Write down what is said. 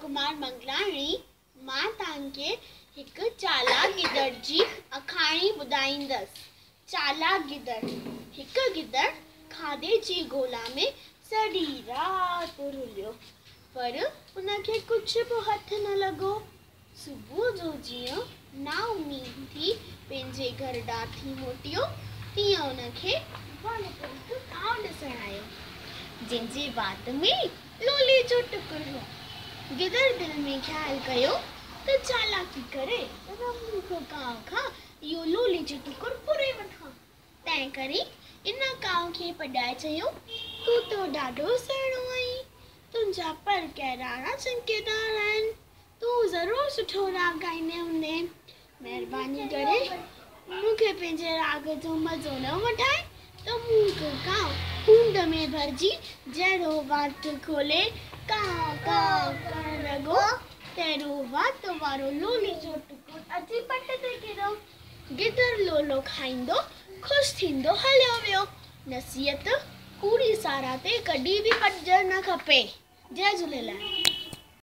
ڪمار منگلاڻي. مان توهان کي هڪ چالاڪ گدڙ جي آکاڻي ٻڌائيندس. چالاڪ گدڙ، هڪ گدڙ کاڌي جي ڳولا ۾ سڄي رات رليو، پر ان کي ڪجهه به هٿ نه لڳو. صبح جو جيئن نااميد ٿي پنهنجي گهر ڏانهن ٿي موٽيو، تيئن ان کي وڻ تي هڪ ڪانء ڏسڻ آيو، جنهن جي وات ۾ لولي جو ٽڪر هو. گدڙ دل ۾ خيال ڪيو ته چالاڪي ڪري ان مورک ڪانء کان اهو لولي جو ٽڪر ڦري وٺان. تنهنڪري ان ڪانء کي پڏائي چيو، تون ته ڏاڍو سهڻو آهين، تنهنجا پر ڪهڙا چمڪيدار آهن. تون ضرور سٺو راڳ ڳائيندين هوندين. مهرباني ڪري مون کي پنهنجي راڳ جو مزو نه وٺائي ته مورک ڪانء هوند ۾ ڀرجي جهڙو وات کولي ڪانء ڪانء ڪرڻ لڳو، تهڙو وات وارو لولي جو ٽڪر اچي پٽ تي ڪريو. گدڙ لولو کائيندو خوش ٿيندو هليو ويو. نصيحت، ڪوڙي ساراهه تي ڪڏهن به پٽجڻ نه کپي. جئي جهوليلال.